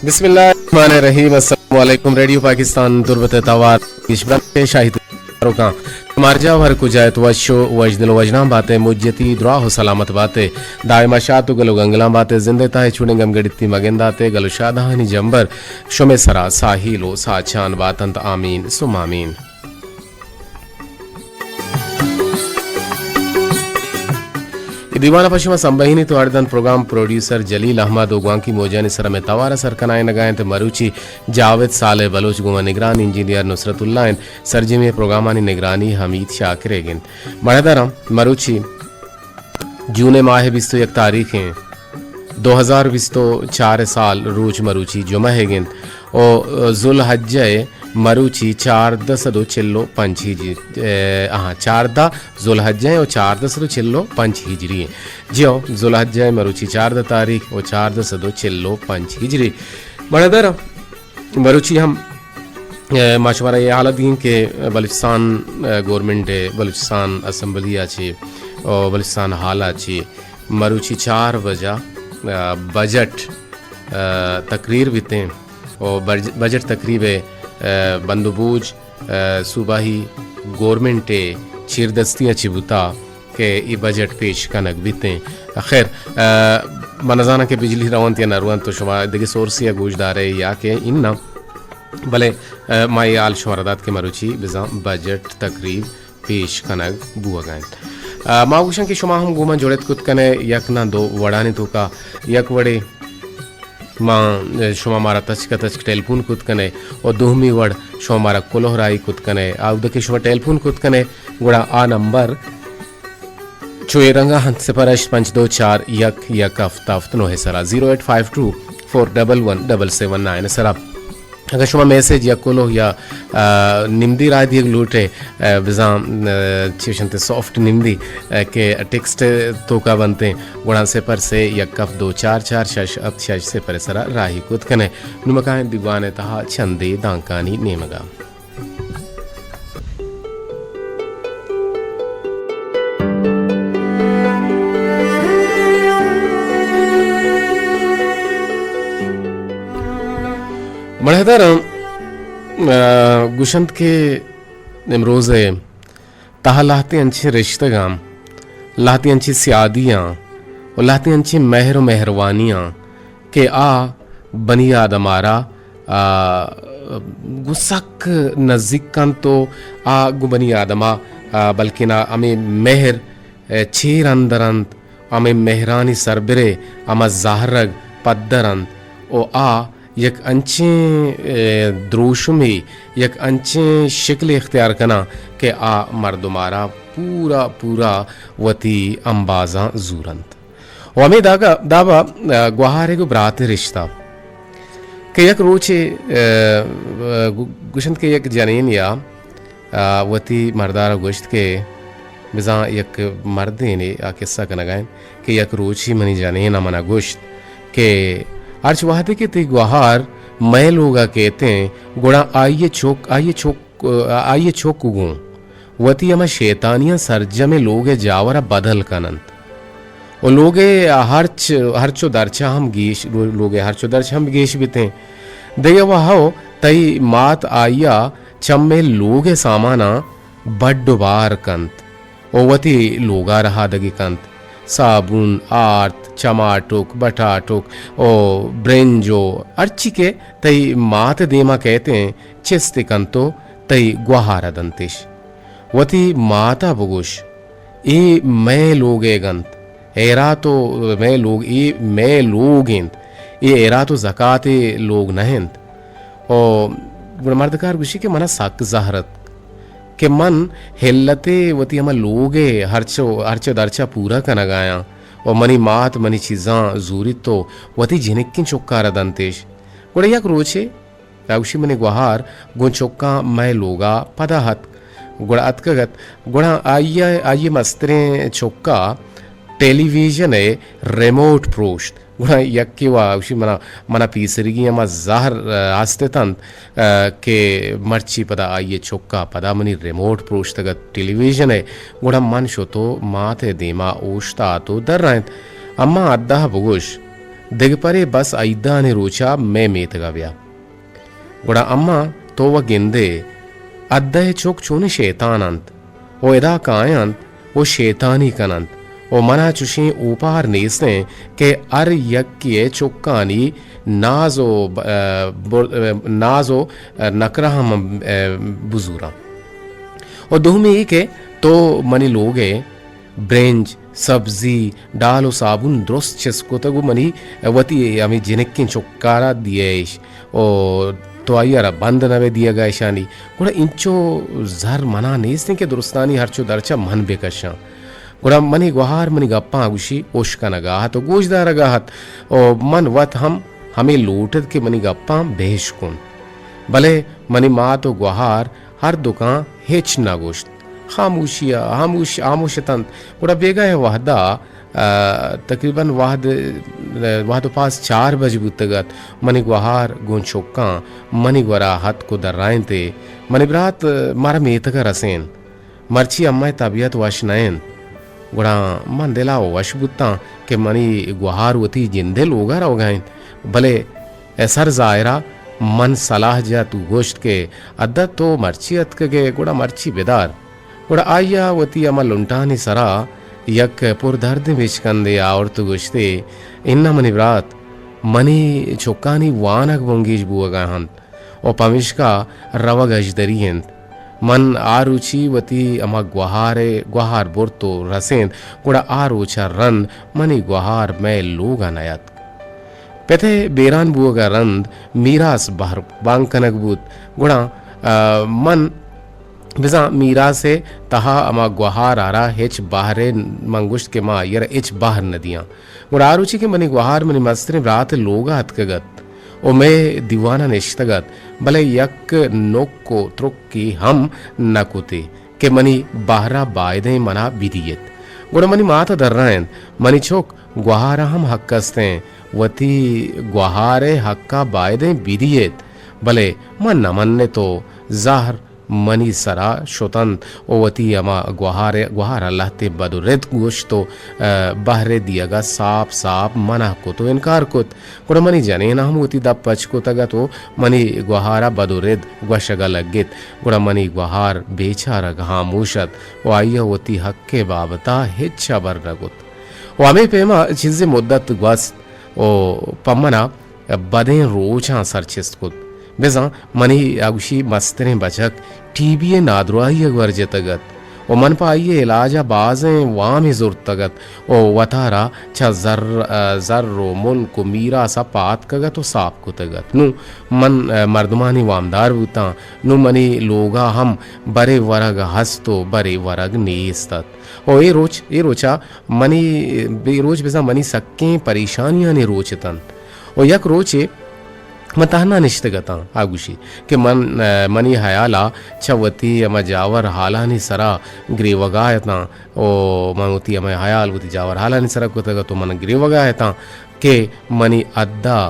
بسم اللہ الرحمن الرحیم۔ السلام علیکم۔ ریڈیو پاکستان تربت ءِ توار پیش برمش ءِ شاہی تروکاں۔ مارجا ہر کجا ات وش و وشدل و وشنام بات ئے، مجتی دراہ و سلامت بات ئے، دائما شات و گل و گنگلاں بات ئے، زند ءِ تہا چوڑیں گم گڑتی مگندات ئے، گل و شادہانی جمبر شمے سرا ساہیل و ساچان باتنت۔ آمین ثم آمین۔ اے دیوان ءَ پہ شما سمبہینیت و اڑ دنت پروگرام پروڈیوسر جلیل احمد و گوانکی موجانی سرا مئے توار ءَ سر کنائینگا انت مروچی جاوید صالح بلوچ، گوں نگران انجینئر نصرت اللہ انت، سرجمی پروگرامانی نگرانی حمید شاکر ئیگ انت۔ مڑداراں، مروچی جون ءِ ماہ ءِ بیست و یک تاریخ انت، دو ہزار بیست و چار ءِ سال، روچ مروچی جمعہ ئیگ انت و ذوالحجہ ءِ مروچی چاردہ سد و چل و پنچ ہجری، اے، آہاں، چاردہ ذوالحجہ ءِ و چاردہ سد و چل و پنچ ہجری انت۔ جی ہو، ذوالحجہ ءِ مروچی چاردہ تاریخ و چاردہ سد و چل و پنچ ہجری۔ مڑداراں، مروچی ہم، اے، ما شمارا اے حال ءَ دئیں کہ بلوچستان، اے، گورنمنٹ ءِ بلوچستان اسمبلی ءَ چہ و بلوچستان ہال ءَ چہ مروچی چار بجا، اے، بجٹ، اے، تقریر بیتیں و بج-، بجٹ تقریب ءِ، اے، بند و بوج، اے، صوبائی گورنمنٹ ءِ چیردستی ءَ چہ بوتا کہ اے بجٹ پیش کنگ بیتیں۔ خیر، اے، من نزاناں کہ بجلی رونت یا نہ رونت، تو شما دگہ سورسے ءَ گوش دارے یا کہ اناں، بلے، اے، ما اے حال شمارا دات کہ مروچی بزاں بجٹ تقریب پیش کنگ بوگا انت۔ اے، ما گوشاں کہ شما ہم گوں ما جڑت کت کنے، یک نہ دو وڑانی توکا۔ یک وڑے ما، اے، شما مارا تچک تچک ٹیلیفون کت کنے و دومی وڑ شما مارا کلوہ راہی کت کنے۔ آ، اود کہ شما ٹیلیفون کت کنے، گڑا آ نمبر چو اے رنگا انت، صفر ہشت پنچ دو چار یک یک ہفت ہفت نو ءِ سرا، زیرو ایٹ فائیو ٹو فور ڈبل ون ڈبل سیون نائن ءِ سرا۔ اگاں شما میسج یا کلوہ یا، آ، نمدی راہ دیگ لوٹ ئے، آ، بزاں، آ، چیش انت سافٹ نمدی، آ، کہ ٹیکسٹ توکا بنتیں، گڑا صفر سے یک ہفت دو چار چار شش ہفت شش صفر ءِ سرا راہی کت کنے۔ نوں ما کائیں دیوان ءِ تہا چندے دانکانی نیمگا۔ مڑداراں، آ، گوشنت کہ امروز ءِ تہا لہتیں انچیں رشتگاں، لہتیں انچیں سیادیاں و لہتیں انچیں مہر و مہروانیاں کہ آ بنی آدم ءَ را، آ، گوں سک نزیک کنت و آ گوں بنی آدم ءَ، آ، بلکنا ہمے مہر، اے، چیر اندر انت، ہمے مہرانی سربرے ہما زہرگ پدر انت و آ یک انچیں، اے، دروشمے، یک انچیں شکلے اختیار کناں کہ آ مردم ءَ را پورا پورا وتی امبازاں زورنت۔ و ہمے داگا، دابا، آ، گوہارے گوں براتیں رشتہ کہ یک روچے، آ، آ، گو-، گوشنت کہ یک جنین یا، آ، وتی مردارا گوشت کہ بزاں یک مردینے آ قصہ کنگا انت کہ یک روچی منی جنین ءَ منا گوشت کہ ہرچ وہدے کہ تئی گوہار مئے لوگا کیتیں، گڑا آئی چک، آئی چک، آئی چک گوں وتی ہما شیطانیاں سرجمیں لوگ ءِ جاور ءَ بدل کن انت۔ و لوگ ءِ ہرچ، ہرچ و درچہ ہم گیش، لوگ ءِ ہرچ و درچہ ہم گیش بیتیں۔ دگہ وہو تئی مات آئی ءَ چمے لوگ ءِ ساماناں بڈ و بار کنت و وتی لوگ ءَ رہادگی کنت۔ صابون، آرت، چماٹک، بٹاٹک و برنج و ہرچی کہ تئی مات ءِ دیما کئیتیں، چست کنت و تئی گوہار ءَ دنتش۔ وتی مات ءَ بگوش، اے مئے لوگ ئیگ انت، ہیرات و مئے لوگ، اے مئے لوگ انت، اے ہیرات و زکات ءِ لوگ نہ انت۔ و گڑا مردکار گوشی کہ منا سک زہر اتک کہ من ہلت ءَ وتی ہما لوگ ءِ ہرچ و، ہرچ و درچ ءَ پورا کنگ ءَ آں و منی مات منی چیزاں زوریت و وتی جنکیں چکار ءَ دنتش۔ گڑا یک روچے آ گوشی، منی گوہار گوں چکاں مئے لوگا پدا اتک۔ گڑا اتکگ ات، گڑا آئی ءَ، آئی ءِ مستریں چکا ٹیلی ویژن ءِ ریموٹ پروشت۔ گڑا یکے وا گوشی، منا، منا پیسریگی ہما زہر، آ، ہست اتنت، آ، کہ مرچی پدا آئی ءِ چکا پدا منی ریموٹ پروشتگ ات ٹیلی ویژن ءِ۔ گڑا من شت و مات ءِ دیما اوشتات و درائینت۔ اما ادہ بگوش، دگہ پرے بس عیدانی روچا مئے میتگا بیا۔ گڑا اماں تو و گندے، ادہ ء چک چونیں شیطان انت و ادا کاینت و شیطانی کننت و منا چشیں اوپار نیستیں کہ ہر یکے ء چکانی ناز و ب-، ء بر-، ء ناز و نکرہ ہم، ء بزوراں۔ و دومی ای کہ تو منی لوگ ء برنج، سبزی، ڈال و صابون درست چست کتگ و منی وتی ہمے جنکیں چکارا دیئے اش و تو آئی ء را بند نہ بئے دیگ ء اشانی۔ گڑا اینچو زر منا نیست انت کہ درستانی ہرچو درچ ء من بہ کشاں۔ گڑا منی گوہار منی گپاں گوشی اش کنگ ء ات و گوش دارگ ء ات و من وت ہم ہمے لوٹ ات کہ منی گپاں بہ اشکن۔ بلے منی مات و گوہار ہر دکاں ہچ نہ گوشت۔ خاموشی ء ہاموش، ہاموش اتنت۔ گڑا بیگاہ ء وہدا، ء، تقریباً وہد، وہد و پاس چار بج بوتگ ات۔ منی گوہار گوں چکاں منی گورا ہتک و درائینت ئے، منی برات، مارا میتگ ء رسین۔ مرچی اماں ء طبیعت وش نہ انت۔ گڑا من دل ء وش بوتاں کہ منی گوہار وتی جند ء لوگ ء روگ ء انت، بلے ء سر ظاہرا من صلاح جت و گوشت کہ ادا تو مرچی اتکگ ئے، گڑا مرچی بدار۔ گڑا آئی ء وتی ہما لنٹانی سرا یک پر دردیں بچکندے آورت و گوشت ئے، اناں منی برات، منی چکانی وانگ بنگیج بوگ ء انت و پمیشکا روگ اژدری انت۔ من آ روچی وتی ہما گوہار ء گوہار برت و رسینت، گڑا آ روچ ء رند منی گوہار مئے لوگ ء نیاتک۔ پت ء بیران بوگ ء رند میراث بہر بانگ کنگ بوت، گڑا، ء، من بزاں میراث ء تہا ہما گوہار ء را ہچ بہرے، من گوشت کہ ما آئی ء را ہچ بہر نہ دیاں۔ گڑا آ روچی کہ منی گوہار منی مستریں برات ء لوگ ء اتکگ ات و مئے دیوان ء نشتگ ات، بلے یک نک و ترکی ہم نہ کت ئے کہ منی بہر ء بائدیں منا بدیت۔ گڑا منی مات ء درائینت، منی چک، گوہار ء ہم حق استیں، وتی گوہار ء حق ء بائدیں بدیت، بلے من نہ منت و زہر منی سرا شتنت و وتی ہما گوہار، گوہار ء لہتے بد و رد گوشت و، ء، بہر ء دیگ ء ساپ ساپ منع کت و انکار کت۔ گڑا منی جنین ء ہم وتی دپ پچ کتگ ات و منی گوہار ء بد و رد گوشگ ء لگت۔ گڑا منی گوہار بیچارگ ہاموش ات و آئی ء وتی حق ء بابت ء ہچ ہبر نہ کت۔ و ہمے پیم ء چیزے مدت گوست و پہ من ء بدیں روچاں سر چست کت۔ بزاں منی آ گوشی مستریں بچک ٹی بی ء نادراہی ء گور جتگ ات و من پہ آئی ء علاج ء بازیں وامی زرتگ ات و وتارا چہ زر، زر و ملک و میراث ء پاد کتگ ات و ساپ کتگ ات۔ نوں من مردمانی وامدار بوتاں۔ نوں منی لوگ ء ہم برے ورگ ہست و برے ورگ نیست ات۔ و اے روچ، اے روچ ء منی، اے روچ بزاں منی سکیں پریشانیانی روچ اتنت۔ و یک روچے من تہنا نشتگ اتاں، آ گوشی کہ من، ء، منی ہیال ء چہ وتی ہما جاور ہالانی سرا گریوگا اتاں و من وتی ہمے ہیال وتی جاور ہالانی سرا کتگ ات و من گریوگا اتاں کہ منی ادا،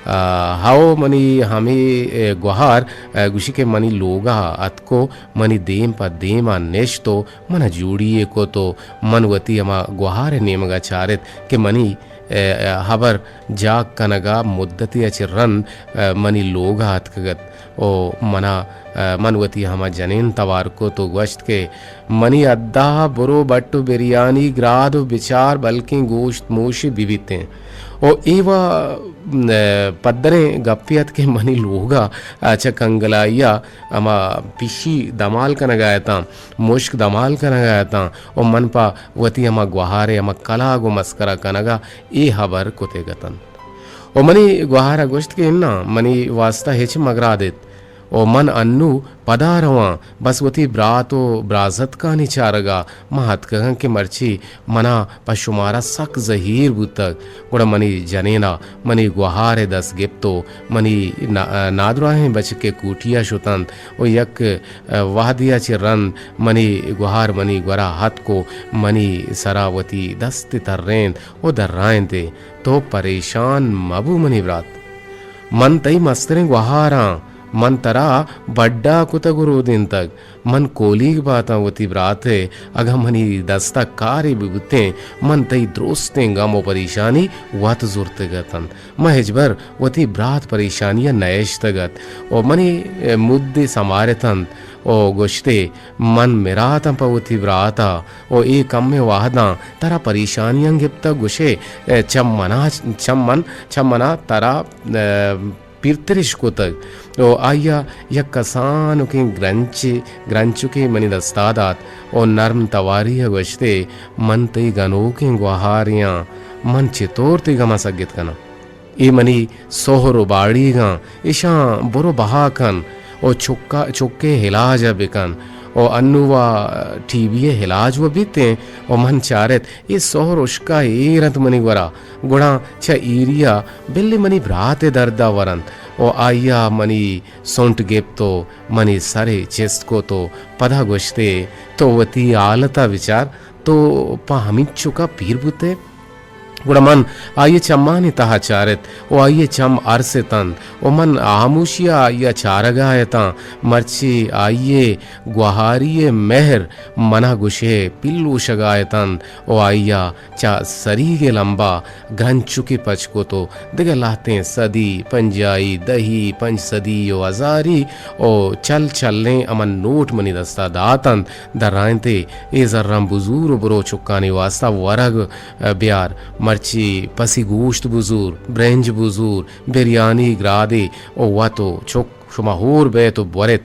ء، ہو منی ہمے، ء، گوہار، ء، گوشی کہ منی لوگا اتکو منی دیم پہ دیما نشت و من ء جوڑی یے کت و من وتی ہما گوہار ء نیمگ ء چارت کہ منی، ء، ہبر جاک کنگ ء مدتے ء چہ رند، ء، منی لوگ ء اتکگ ات و من ء، ء، من وتی ہما جنین توار کت و گوشت کہ منی ادا برو بٹ و بریانی گراد و بچار، بلکیں گوشت موشے بہ بیتیں۔ و اے و، ء، پدریں گپے ات کہ منی لوگ ء چہ کنگلائی ء ہما پشی دمال کنگ ء اتاں، مشک دمال کنگ ء اتاں و من پہ وتی ہما گوہار ء ہما کلاگ و مسکرا کنگ ء اے ہبر کتگ اتنت۔ و منی گوہار ء گوشت کہ اناں، منی واستا ہچ مگراد ات و من انو پدا رواں، بس وتی برات و برازتکانی چارگ ء من اتکگاں کہ مرچی منا پہ شمارا سک زہیر بوتگ۔ گڑا منی جنینا منی گوہار ء دست گپت و منی نا-، نادراہیں بچک ء کوٹی ء شتنت و یک، ء، وہدے ء چہ رند منی گوہار منی گورا اتک و منی سرا وتی دست ء ترینت و درائینت ئے، تو پریشان مبو منی برات۔ من تئی مستریں گوہاراں، من ترا بڈا کتگ و رودینتگ۔ من کولیگ باتاں وتی برات ء، اگاں منی دست ء کارے بہ بوتیں، من تئی درستیں گم و پریشانی وت زرتگ اتنت۔ من ہچبر وتی برات پریشانی ء نہ اشتگ ات و منی مدے سمارتنت و گوشتے، من مراتاں پہ وتی برات ء و اے کمیں وہداں ترا پریشانیاں گپتگ، گوشے، چہ منا، چہ من، چہ منا ترا، پیرترش کتگ و آئی ء یک کسانکیں گرنچے، گرنچکے منی دست ء دات و نرم تواری ء گوشتے، من تئی گنوکیں گوہارے آں، من چتور تئی گماں سگت کناں؟ اے منی سہر و باڑیگاں، اشاں برو بہا کن و چکا، چکے ہلاج ء بکن و انو وا ٹی بی ء ہلاج و بیتیں و من چارت اے سہر اشکا ایر انت منی گورا، گڑا چہ ایریا بلے منی برات ء دردا ورنت و آئیا منی سنٹ گپت و منی سرے چست کت و پدا گوشتے، تو وتی حالتا بچار، تو پہ ہمینچکا پیر بوتے؟ گڑا من آئی ء چمانی تہا چارت و آئی ء چم ارس اتنت و من ہاموشیا آئی ء چارگا اتاں، مرچی آئی ء گوہاری ء مہر منا گوشے پلوشگا اتنت و آئی ء چہ سریگ ء لمبا گرنچکے پچ کت و دگہ لہتیں سدی، پنجاہی، دہی، پنچ سدی و ہزاری و چل چلیں ہما نوٹ منی دستا داتنت، درائینتے، اے زراں بزور و برو چکانی واستا ورگ بیار، مرچی پسی گوشت بزور، برنج بزور، بریانی گرادے و وت و چک شما ہور بیت و بورت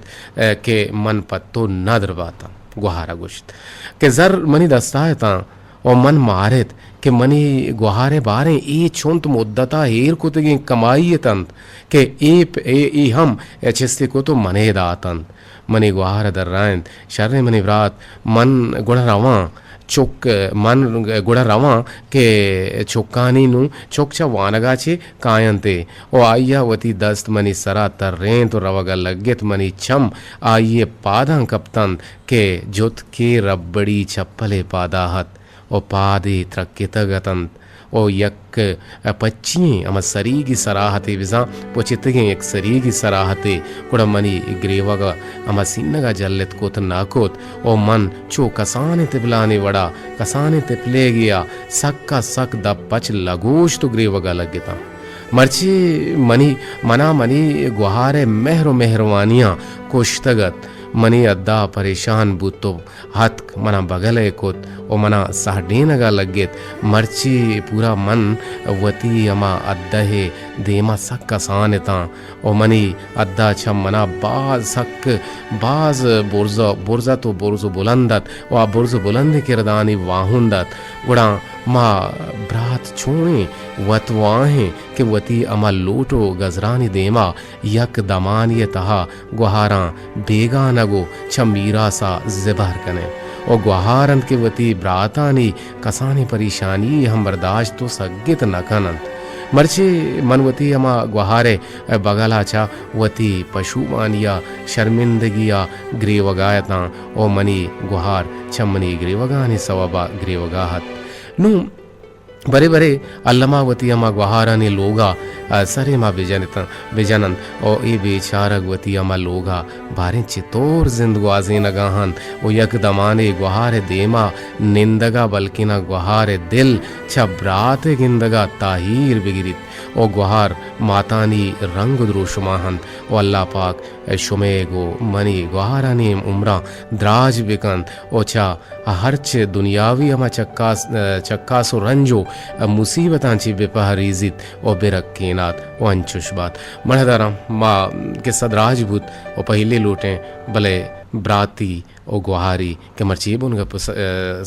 کہ من پہ تو ندر باتاں۔ گوہارا گوشت کہ زر منی دستا اتاں و من مارت کہ منی گوہار ء باریں اے چنت مدتا ایر کتگیں کمائی اتنت کہ اے پ-، اے، اے ہم چستے کت و منے داتنت۔ منی گوہار ء درائینت، شریں منی برات، من گڑا رواں، چک، من گڑا رواں کہ چکانی نوں چک چہ وانگا چہ کاینت ء و آئی ء وتی دست منی سرا ترینت و روگا لگت، منی چم آئی ء پاداں کپتنت کہ جت کہ ربڑی چپلے پادا ات و پادے ترکتگ اتنت و یک پچی ئیں ہما سریگی سراہتے، بزاں پچتگیں یک سریگی سراہتے، گڑا منی گریوگ ء ہما سینگ ء جلت کت نہ کت و من چو کسانیں تپلانی وڑا، کسانیں تپلیگے ء سک ء سک دپ پچ لگوشت و گریوگ ء لگتاں۔ مرچی منی، منا منی گوہار ء مہر و مہروانیاں کشتگ ات۔ منی ادا پریشان بوت و ہتک، منا بگل ء کت و منا ساہ ڈینگ ء لگت، مرچی پورا من وتی ہما ادہ ء دیما سک کسان اتاں و منی ادا چہ منا باز سک، باز برز، برز ات و برز و بلند ات و آ برز و بلندیں کردانی واہند ات۔ گڑا ما برات چونیں وت واہیں کہ وتی ہما لوٹ و گزرانی دیما یک دمانے ء تہا گوہاراں بیگانگ و چہ میراث ء زبہر کنیں و گوہار انت کہ وتی براتانی کسانیں پریشانی ہم برداشت و سگت نہ کن انت۔ مرچی من وتی ہما گوہار ء بگل ء چہ وتی پشومانی ء شرمندگی ء گریوگا اتاں و منی گوہار چہ منی گریوگانی سوب ء گریوگا ات۔ نوں برے برے الما وتی ہما گوہارانی لوگا، آ، سرے ما بجنت، بجن انت و اے بیچارگ وتی ہما لوگا باریں چطور زند گوازینگا انت و یک دمانے گوہار دیما نندگا بلکنا گوہار دل چہ برات گندگا تاہیر بگریت و گوہار ماتانی رنگ و دروشما انت و اللہ پاک شمئے گوں منی گوہارانی عمراں دراج بکنت و چہ ہرچ دنیاوی ہما چکاس، چکاس و رنج و مصیبتاں چہ بپہریزیت و برکینات و انچش بات۔ مڑداراں، ما قصہ دراج بوت و پہلے لوٹیں، بلے براتی و گوہاری کہ مرچی بن گپ س-،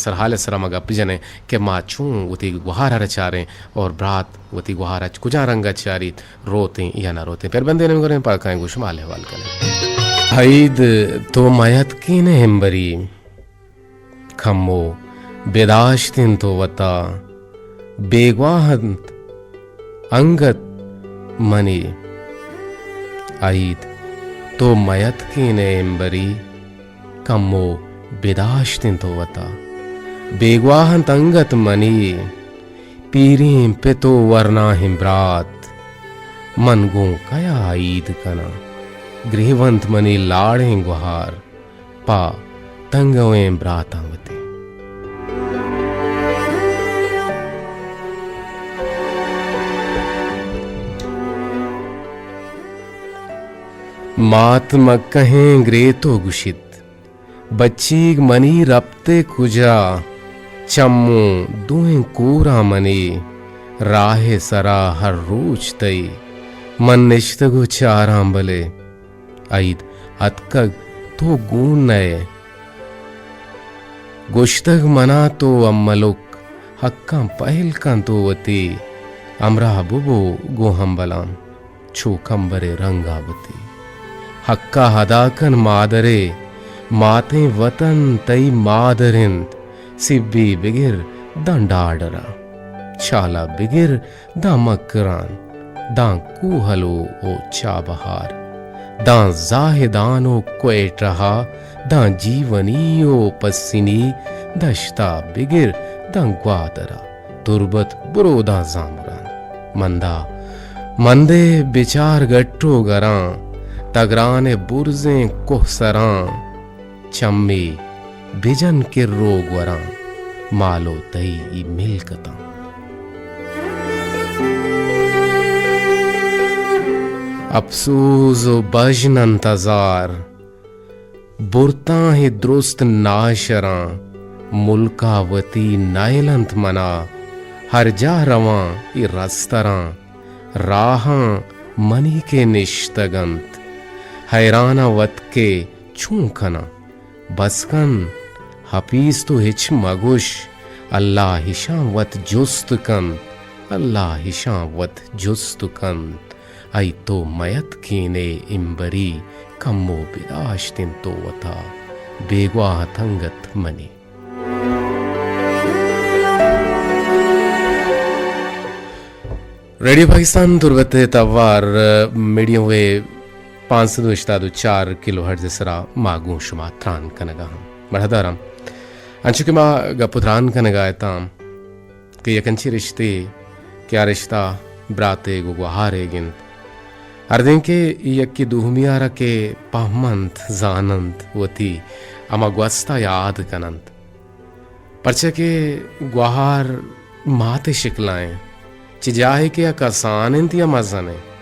سرحال سرا ما گپ جنیں کہ ما چون وتی گوہارا چاریں اور برات وتی گوہارا کجا رنگا چاریت، روتیں یا نہ روتیں۔ پر بندے نمگریں پاکائیں گوش مال احوال کنیں۔ عید تو میتکین ہمبری، کمو بداشتین تو وتا، بیگواہ انت انگت منی۔ عید تو میتکین ہمبری، کمو بداشت انت وتا۔ بیگواہ انت انگت منی، پیریں پت و ورناہیں برات، من گوں کیا عید کناں؟ گریونت منی لاڑیں گوہار پہ تنگویں براتاں وتی۔ مات مکہیں گریتو گوشیت، بچیگ منی رپتے کجا؟ چموں دوئیں کوراں منی، راہ سرا ہر روچ تئی۔ من نشتگ و چاراں بلے ائید اتکگ تو گون نئے۔ گوشتگ منا تو املک، حقاں پہل کن تو وتی، ہمراہ ببو گوں ہمبلاں چو کمبرے رنگا وتی۔ حقا ادا کن مادرے، ماتیں وطن تئی مادر انت، سبی بگر داں ڈاڈرا، چالا بگر داں مکران، داں کوہلو و چابہار، داں زاہدان و کوئٹہا، داں جیونی و پسنی، دشتا بگر داں گوادرا، تربت برو داں زامران۔ مندا مندے بچار گٹ و گراں، تگران برزیں کوہسراں، چمی بجن کر و گوراں، مالو تئی ای ملکتاں۔ اپسوز و بژن انت ہزار، برتاں ای درست ناشراں، ملکا وتی نئیل انت منا، ہر جاہ رواں ای رستراں، راہاں منی کہ نشتگ انت، حیراناں وت کہ چون کناں۔ بس کن، حفیظ تو ہچ مگوش، اللہ اشاں وت جست کنت، اللہ اشاں وت جست کنت۔ ای تو میتکینے امبری، کمو بداشت انت تو وتا، بیگواہ تنگت منی۔ ریڈیو پاکستان تربت ءِ توار، میڈیم ویو پانچ سد و ہشتاد و چار کلو ہرٹز ءِ سرا ما گوں شما تران کنگا ہاں۔ مڑاہ داراں انچو کہ ما گپ و تران کنگا اتاں کہ یک انچیں رشتے کہ آ رشتہ براتیگ و گوہاریگ انت۔ ہردیں کہ یکے دومی ءَ را کہ پہمنت، زاننت، وتی ہما گوستا یاد کننت۔ پرچا کہ گوہار مات ءِ شکلا انت، چہ جاہے کہ آ کسان انت یا مزن انت۔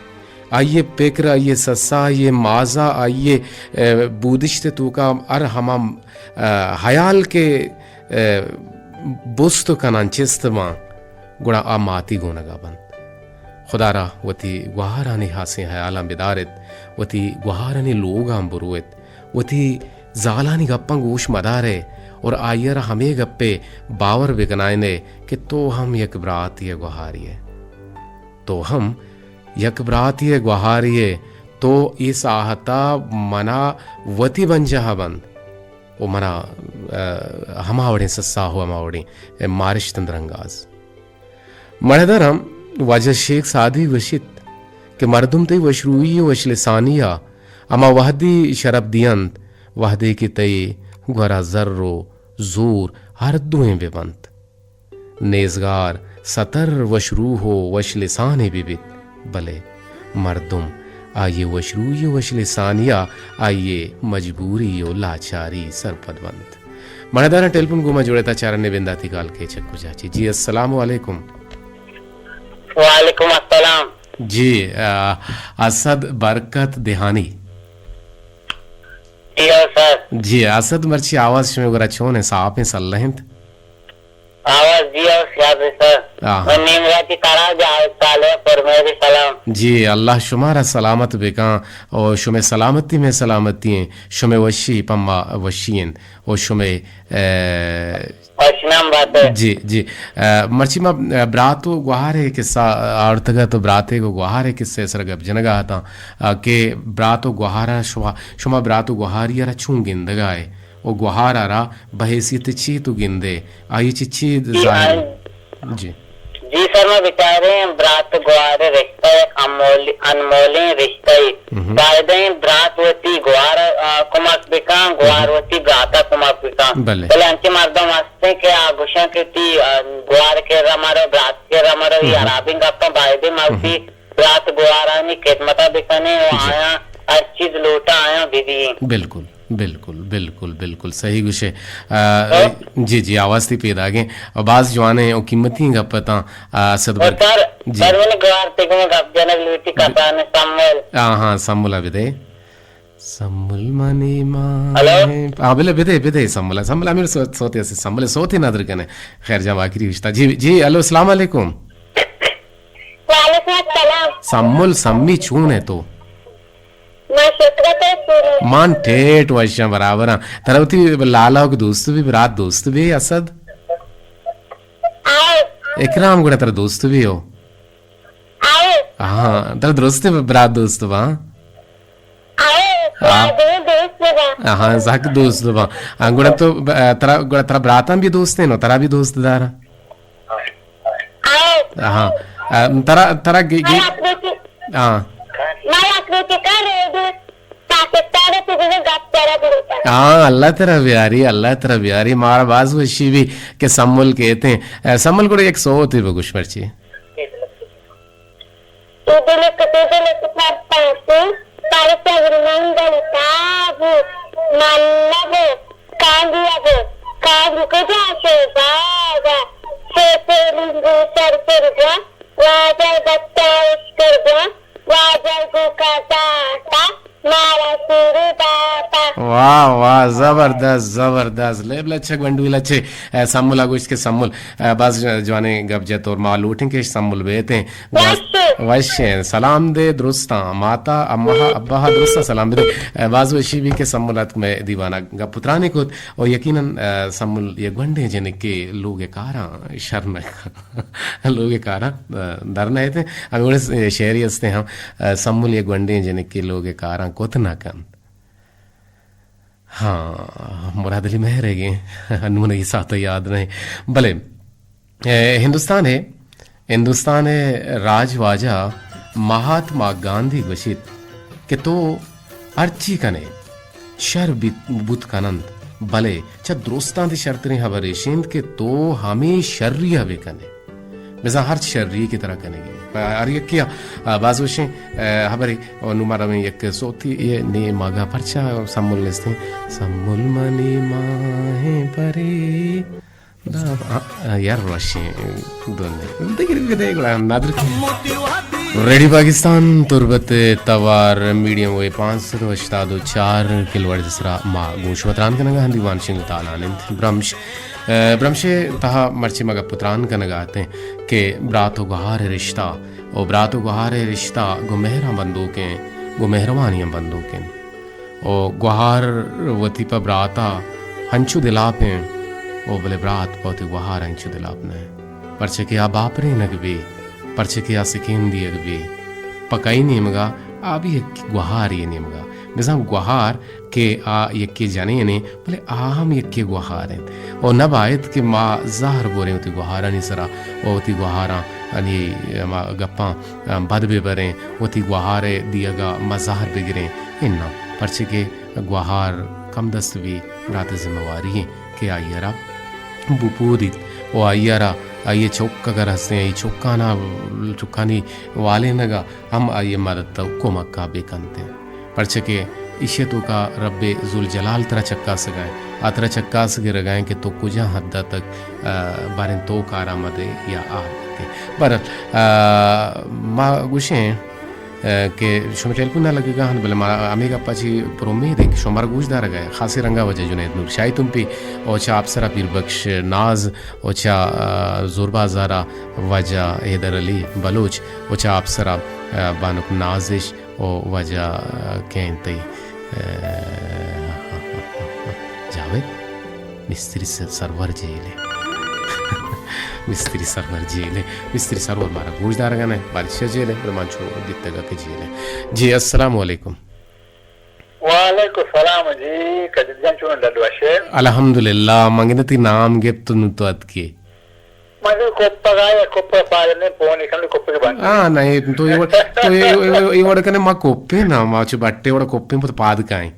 آئی ءِ پکر، آئی ءِ سسا، آئی ءِ مازا، آئی ءِ، اے، بودشت ءِ توکا ہر ہما، اے، ہیال کہ، اے، بست کنان چست باں، گڑا آ ماتی گونگا بنت۔ خدا را وتی گوہارانی ہاسیں ہیالاں بداریت، وتی گوہارانی لوگاں برویت، وتی زالانی گپاں گوش مدارئے اور آئی ءَ را ہمے گپے باور بکنائینئے کہ تو ہم یک براتے ءِ گوہارے ئے۔ تو ہم یک براتے ءِ گوہارے ئے۔ تو اے ساہتا منا وتی بنجاہ بند و منا، اہ، ہما وڑیں سسا و ہما وڑیں، اہ، مارشت اندر انگاز۔ مڑدراں واجہ شیخ سعدی گوشیت کہ مردم تئی وشروئی و وشلسانی ءَ ہما وہدی شرپ دینت، وہدے کہ تئی گورا زر و زور ہر دوئیں بہ بنت۔ نیزگار ستر وشروح و وشلسانے بہ بیت، بلے مردم آئی ءِ وشروئی و وشلسانی ءَ آئی ءِ مجبوری و لاچاری سرپد بنت۔ مڑداراں ٹیلیفون گوما جوڑ اِت ءُ چارنے بنداتی کال کہ چہ کجا چی۔ جی، السلام علیکم۔ وعلیکم السلام۔ جی، آ، اسد برکت دہانی۔ جی ہو سر۔ جی، اسد مرچی آواز شمئے گورا چون اِنت، صاف اِنت، سلہ اِنت؟ آواز جی ہو سیاد سر۔ آہاں۔ من نیم راتی ترا جاوید صالح پر میری سلام۔ جی، اللہ شمارا سلامت بکاں او شمئے سلامتی مئے سلامتی اِنت، شمئے وشی پما وشی اِنت او شمئے، اے، وشنام بات۔ جی، جی۔ اے، مرچی ما، اے، برات و گوہارے قصہ آورتگ ات و براتیگ و گوہارے قصہ سر گپ جنگا اتاں، اے، کہ برات و گوہارا شما، شما برات و گوہاری را چون گندگا ئے؟ و گوہار ءَ را بہ حیثیت چی تو گندے؟ آئی چہ چی جی، ظاہر؟ آ، جی۔ جی سر، ما بچاریں برات گوہار رشتہ یک امول-، انمولیں رشتہ ئے۔ مہم۔ فائدہ ایں برات وتی گوہار ءَ، آ، کمک بکاں، گوہار مہم۔ وتی برات ءَ کمک بکاں۔ بلے۔ بلے انچیں مردم ہستیں کہ آ گوشاں کہ تی، آ، گوہار کرا مرو، برات کرا مرو، اے مہم۔ ہرابیں گپاں۔ بائدیں ما وتی مہم۔ برات گوہارانی خدمت ءَ بکنیں و جی۔ آیاں، ہر چیز لوٹا آیاں بدی۔ بالکل، بالکل، بالکل، بالکل صحیح گوشے۔ آ، ہاں؟ جی، جی، آواز تئی پیداگیں۔ اور باز جوانیں اور قیمتی گپ اتاں، آ، اسد اور بر-، سر، جی۔ سر، من گوار تے گوں گپ جنگ لوٹی کسان سمل۔ ہاں، ہاں، سمل ءَ بدے۔ سمل منی ماں۔ ہلو؟ ہاں، بلے بدے، بدے سمل۔ سمل امیر سو-، سوتے اسے، سمل سوتے ندر کنے۔ خیر جان آخری رشتہ۔ جی، جی، ہلو، السلام علیکم۔ وعلیکم السلام۔ سمل سمی چون ہے تو؟ ما شکر تے سورو۔ مان ٹھیٹ وشاں برابر ہاں۔ ترا وتی لالا کو دوست بھی، برات دوست بھی، اسد؟ آؤ۔ اکرام گڑا ترا دوست بھی ہو؟ آؤ۔ ہاں، ترا درست برات دوست با؟ آؤ۔ آ۔ برات دوست با۔ ہاں، زک دوست با۔ آ، گڑا تو، آ، ترا، گڑا ترا براتاں بھی دوست ہیں نو، ترا بھی دوست دارا؟ ہاں۔ آ، ترا، ترا گی-، گی-، ہاں۔ ہاں، اللہ ترا بیاری، اللہ ترا بیاری۔ مارا باز وشی بھی کہ سمل کہتے ہیں۔ اے، سمل گڑا یک سوتے بگوش مرچی۔ تدلک تدلک پرپاتی، پرچگ منگل تابو، ملگ کاندی اگو، کاندی کجا شے بابا، شے پے لنگو سر سر گوا، واجہ بچا اشکر گوا، واجہ گو کا داتا، مارا سورو داتا۔ واہ، واہ، زبردست، زبردست۔ لیب لچک بنڈوی لچے، اے، سمل آ گوشت کہ سمل، اے، باز جوانیں گپ جت اور ما لوٹیں کہ سمل بیتیں۔ وش۔ وش ہیں۔ سلام دے درستاں۔ ماتا، امہا، ابہا درستاں سلام بدے۔ اے، باز وشی بھی کہ سمل اتک مئے دیوانا گپ و ترانے کت۔ اور یقیناً، اے، سمل یہ گونڈیں جنکے لوگ کاراں شر نہ کن۔ لوگ کاراں، اے، در نہ ایتے۔ ہمیں وڑے شعری ہستے ہم، اے، سمل یہ گونڈیں جنکے لوگ کاراں کت نہ کن۔ ہاں، مراد علی مہر ہے گے، انو من یہ ساعت یاد نہیں۔ بلے، اے، ہندوستان ہے، ہندوستان ہے راج واجہ مہاتما گاندھی گوشیت کہ تو ہرچی کنے، شر بیت، بوت کنند، بلے چہ درستاں دی شرتریں ہبر ایش انت کہ تو ہمے شری ء بہ کنے۔ بزاں ہرچ شری کہ ترا کنگی۔ ہر یکے ء باز وشیں، اے، ہبرے۔ اور نوں ما رویں یک سوتی یہ نیمگا پرچا سمل نستیں۔ سمل منی ماہیں پری۔ دا، آ، آ، یار وشیں دنے۔ دگہ بدے گڑا نادر۔ ریڈیو پاکستان تربت توار میڈیم ویو پانچ سد و ہشتاد و چار کلو ہرٹز سرا ما گوش و تران کنگا ہندی وانشنگ تالان انت۔ برمش، اے، برمشے تہا مرچی ما گپ و تران کنگا اتیں کہ برات و گہار رشتہ، و برات و گہار رشتہ گو مہراں بندوکیں، گو مہروانیاں بندوکیں۔ و گوہار وتی پہ براتا ہنچو دلاپیں، و بلے برات پہ وتی گوہار ہنچو دلاپ نہ۔ پرچہ کہ آ باپرینگ بی، پرچہ کہ آ سکین دیگ بی، پہ کئی نیمگا؟ آ بھی یک گوہاری نیمگا۔ بزاں گوہار کہ آ یکے جنینے، بلے آ ہم یکے گوہار انت۔ و نہ باید کہ ما زہر بوریں وتی گوہارانی سرا و وتی گوہاراں انی ہما گپاں بد بہ بریں، وتی گوہار ء دیگا ما زہر بگریں۔ اناں، پرچہ کہ گوہار کم دست بی، برات ء ذمہ واری ایں کہ آئی ء را بپودیت و آئی ء را، آئی ء چک اگر ہستیں، آئی چکانا، چکانی والینگا ہم آئی ء مدد و کمک ء بہ کنت انت۔ پرچہ کہ ایشی ء توکا رب ذوالجلال ترا چکاسگا انت، آ ترا چکاسگرگا انت کہ تو کجا حد ء تک، آ، باریں تو کارآمد ئے یا آ حد ء۔ بہرحال، آ، ما گوشیں، آ، کہ شمئے ٹیلیفون نہ لگگا انت، بلے ما ہمے گپا چی پر امید ایں کہ شما مارا گوش دارگا ئے، خاصیں رنگا واجہ جنید نور شاہی تمپی، او چہ آپسرا پیر بخش ناز، او چہ، آ، زوربازارا واجہ حیدر علی بلوچ، او چہ آپسرا، آ، بانک نازش، او واجہ کئے انت تئی، آ، جاوید؟ مستری س-، سرور جیل ء۔ مستری سرور جیل ء۔ مستری سرور مارا گوش دارگا نہ، بارشہ جیل ء، بلے من چو دیتگا کہ جیل ء۔ جی، السلام علیکم۔ وعلیکم السلام جی، قدیر جان چون، ڈڈ وش ئے؟ الحمدللہ، من گندے تئی نام گپت نوں تو اتکے۔ من کوپگ ء یا کوپگ ء پاد نے پون کن کوپگ بند۔ ہاں، نہ، تو یہ وڑ-، تو یہ، یہ، یہ، یہ وڑ کنے ما کوپے نا، ما چو بٹے وڑ کوپے پت پاد کائیں۔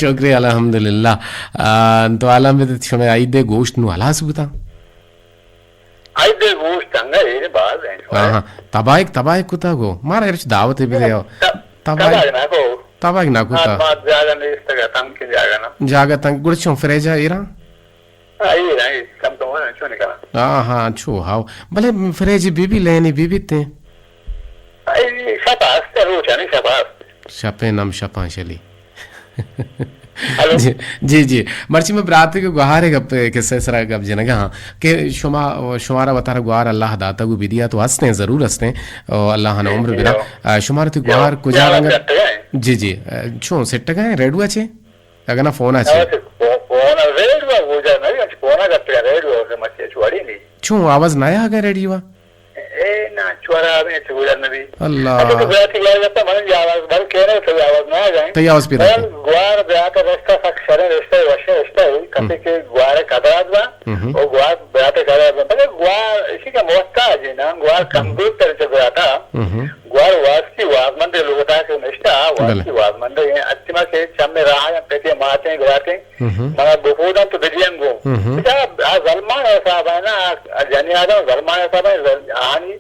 شکریہ، الحمدللہ۔ آ، تو عالم میں شمئے عید گوشت نو ہلاس بوتا؟ آئی دے گوش تنگ اے، باز ایں۔ ہاں، ہاں۔ تباہی، تباہی کتا گو۔ مارا ہرچ دعوت بدے۔ ت-، تباہی، تباہی نہ کو۔ تباہی نہ کتا۔ آ، ما جاگہ نیست گا، تنگ کی جاگہ نا۔ جاگہ تنگ، گڑا چون فریجا ایرا؟ آ، ایرا، اے کم کم ہونا، چون نکلا۔ ہاں، ہاں، چو ہاو۔ بلے فریج بی بی لینی بی بی تے۔ آ، اے شپ است، روچانی شپ است۔ شپیں نم شپاں شلی۔ ہلو۔ جی، جی، جی۔ مرچی میں برات کے گوہارے گپ، کسے سرا گپ جنگا ہاں کہ شما، شمارا وتارا گوہار اللہ داتا گو بدیا تو ہستیں، ضرور ہستیں۔ او اللہ ہن عمر بدا۔ آ، شمارا تی گوہار کجا رنگ؟ جی، جی۔ آ، چون سٹگا ہیں ریڈوا چے؟ اگنا فونا چے؟ فونا ریڈوا گوجا نہیں، فونا گپتے ریڈوا سے مچے چوڑی نہیں۔ چون آواز نہ آگا ریڈیوا؟ اے نا، چورا ہمیں چوڑا نبی۔ اللہ۔ اچھا، تو براتی گوار جاتا من یہ آواز بھر کہہ رہے، تو یہ آواز نہ آ جائیں۔ تو یہ آواز پیدا بھر کی۔ گوار براتا رشتہ سک شریں رشتہ، وشیں رشتہ ہے، کتے کے گوار قدرات با، او گوار براتا قدرات با۔ بلے گوار اسی کا محتاج ہے نا، گوار کمزور تر سے براتا۔ گوار واسکی وازمند لوگتا کے نشتہ، واسکی وازمند ہیں۔ اچھا، ما کے چم راہ یا پیتے ماتے براتے۔ منا بفوداں تو بدیاں گوں۔ بچا آ ظلمان حساب ہے نا، آ جنی آدم ظلمان حساب ہے، ظل-، آنی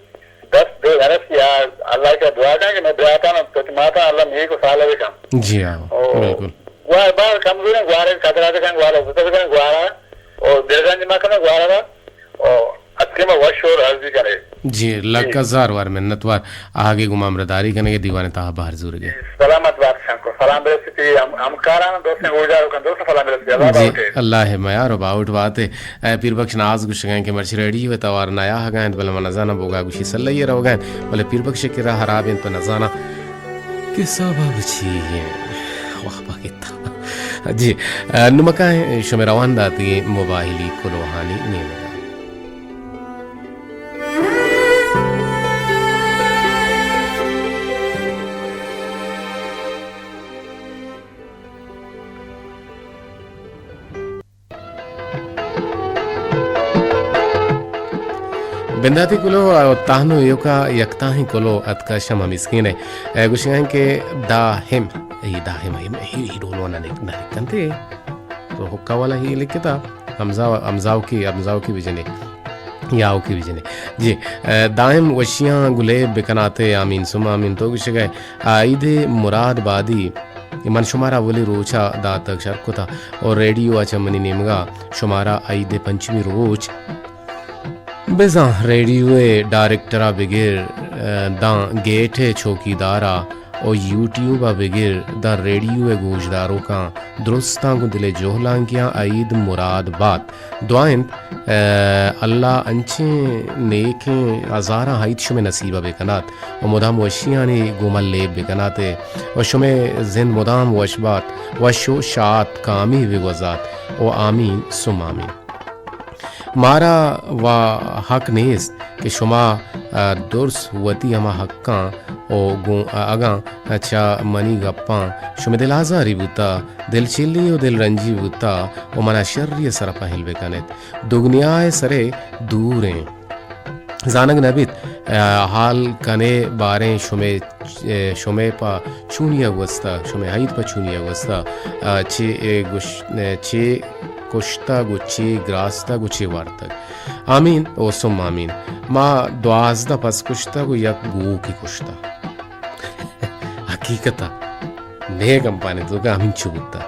دست بے غرض کی آ اللہ کا دعا کن کہ میں براتاں تو ماتا اللہ نیک و صالح بکن۔ جی ہاں، او، بالکل۔ گوار بار کمزور ہیں، گوار قدر آتے کن، گوار عزت بکن، گوارا، او دلگنج ما کن، گوارا، او اتکے ما وش اور عرضی کنے۔ جی، لک ہزار وار منت وار۔ آگے گوں ما ہمراہداری کنگے، دیوان تہا بہر زورگے۔ سلامت بات شنکو۔ سلام برسیتی ہم-، ہمکاران، دوستیں گوشدار کن، دوست سلام برسیتی۔ اللہ جی، باوٹے۔ اللہ میار و باوٹ باتے۔ اے پیر بخش ناز گوشگائیں کہ مرچی ریڈیو توار نیا ہگائیں، بلے من نزاناں بوگا گوشی سلہ یہ روگائیں، بلے پیر بخش کے راہ خراب انت تو نزاناں کہ سبب چی ہیں۔ واہ، پاکتا۔ جی، نمکائیں شمے روان داتی مباہلی کلوہانی نیمگا۔ بنداتی کلو تہنو ایوکا یکتاہیں کلو اتکا شمع مسکین ء گوشگائیں کہ داہم، اے داہم، اے، اے، اے ڈولو نہ لکھ-، نہ لکھنتے۔ تو حکا والا ہی لکھتا، ہمزہ، ہمزاوکی، ہمزاوکی بجنے، یاوکی بجنے۔ جی، اے، دائم وشیاں گلے بکناتے، آمین ثم آمین۔ تو گشگئے، عید مراد بادی، من شمارا اولی روچا داتگ شر کتا، اور ریڈیو آ چہ منی نیمگا شمارا عید پنچمی روچ بزاں ریڈیو ء ڈائریکٹر ء بگر، ء، داں گیٹ ء چوکیدار ء و یوٹیوب ء بگر داں ریڈیو ء گوشداروکاں درستاں گوں دل ء جہلانکیاں عید مراد بات۔ دعا انت، ء، اللہ انچیں نیکیں ہزاراں عید شمئے نصیب ء بکنات و مدام وشیانی گوما لیب بکنات ء و شمئے زند مدام وش بات، وش و شات کامی بگوزات و آمین ثم آمین۔ مارا و حق نیست کہ شما، ء، درس وتی ہما حقاں و گوں، ء، اگاں چہ منی گپاں شمئے دل آزاری بوتا، دل چلی و دل رنجی بوتا و منا شری ء سرا پہل بکنیت۔ دگنیا ء سرے دور ایں۔ زانگ نہ بیت، ء، حال کنے باریں شمئے، ء، شمئے پہ چونیا گوستا، شمئے عید پہ چونیا گوستا، ء، چے، ء، گوش-، ء، چے کشتگ و چے گراستگ و چے وارتگ۔ آمین و ثم آمین۔ ما دوازدہ پس کشتگ و یک گوکے کشتگ۔ حقیقتا مئے کمپانی توکا ہمینچو بوتا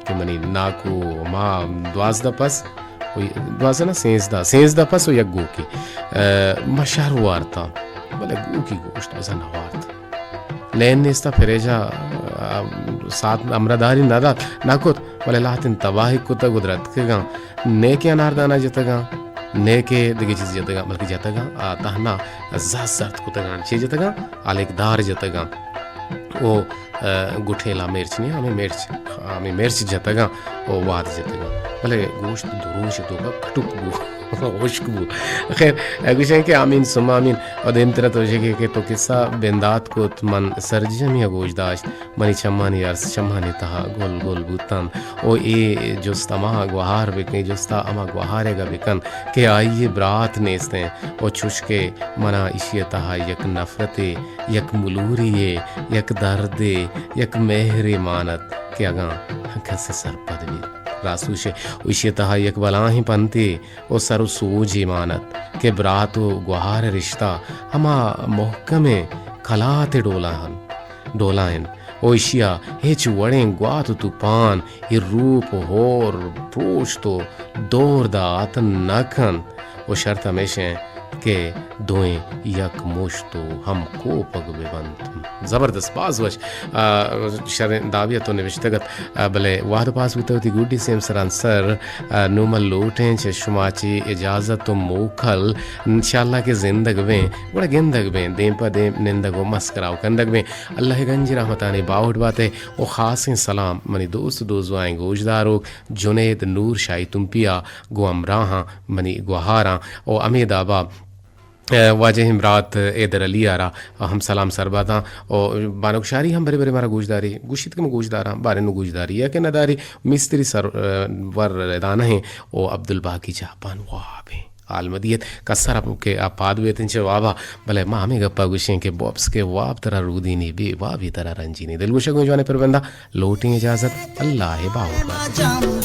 کہ منی ناکو ما دوازدہ پس و دوازدہ نہ، سیزدہ، سیزدہ پس و یک گوکے، ء، ما شر وارتا، بلے گوکی گوشت بزاں نہ وارت۔ لین نیستا فریجا، ء، ساعت ہمراہداری نہ دات، نہ کت، بلے لہتیں تباہی کتگ و درتکگاں، نیکے اناردانہ جتگاں، نیکے دگہ چیز جتگاں، بلکہ جتگاں، آ تہنا زہر سرد کتگاں، چے جتگاں؟ آلیکدار جتگاں۔ او ء، گٹیلا مرچ نی، ہمے مرچ، ہمے مرچ جتگاں و واد جتگاں۔ بلے گوشت دو روچ توکا کٹک بو، ہشک بو۔ خیر، گوشیں کہ آمین ثم آمین۔ و دیمترا تو گوشے کہ، کہ تو قصہ بندات کت، من سرجمی ء گوش داشت، منی چمانی ارس چمانی تہا گل گل بوتن۔ او اے جست ہما گوہار بکن، جستا ہما گوہارے گا بکن کہ آئی برات نیستیں۔ و چوش کہ منا ایشی تہا یک نفرتے، یک ملوری یے، یک دردے، یک مہرے مان ات کہ اگاں کسے سرپد بیت۔ راست گوشے، و ایشی تہا یک بلاہیں پنتے و سر و سوجے مان ات کہ برات و گوہار رشتہ ہما محکمیں کلات ڈولا ہن، ڈولا انت و ایشیا ہچ وڑیں گوات و توپان اے روپ و ہور پروشت و دور دات نہ کنت و شرط ہمیش انت کہ دوئیں یک مشت و ہم کوپگ بہ بنت۔ زبردست، باز وش، آ، شریں دابے ءَ تو نبشتگ ات، آ، بلے وہد پاس بوتگ وتی گڈی سیمسران سر، آ، نوں من لوٹیں چہ شما چی اجازت و موکل، انشاءاللہ کہ زندگ بیں، گڑا گندگ بیں، دیم پہ دیم نندگ و مسکرا و کندگ بیں۔ اللہ ءِ گنج رحمتانی باہوٹ بات ئے و خاصیں سلام منی دوست و دوزوائیں گوشداروک جنید نور شاہی تمپی ءَ گوں ہمراہاں منی گوہاراں و ہمے دابا ءَ، واجہیں برات حیدر علی ءَ را ہم سلام سرباتاں و بانک شاری ہم برے برے مارا گوشداری گوشیت کہ من گوشداراں، بارے نوں گوشداری یا کہ نداری، مستری سر، ءَ، ور ردا نہ ایں و عبدالباقی جاپان واب ایں۔ حال مدیت کسر ءَ کہ آ پاد بیت انچے وابا، بلے ما ہمے گپا گوشیں کہ بوبس کہ واب ترا رودینی، بے وابی ترا رنجینی۔ دلگوشگ و جوانیں پربندا لوٹیں اجازت، اللہ ءِ باہوٹ بات۔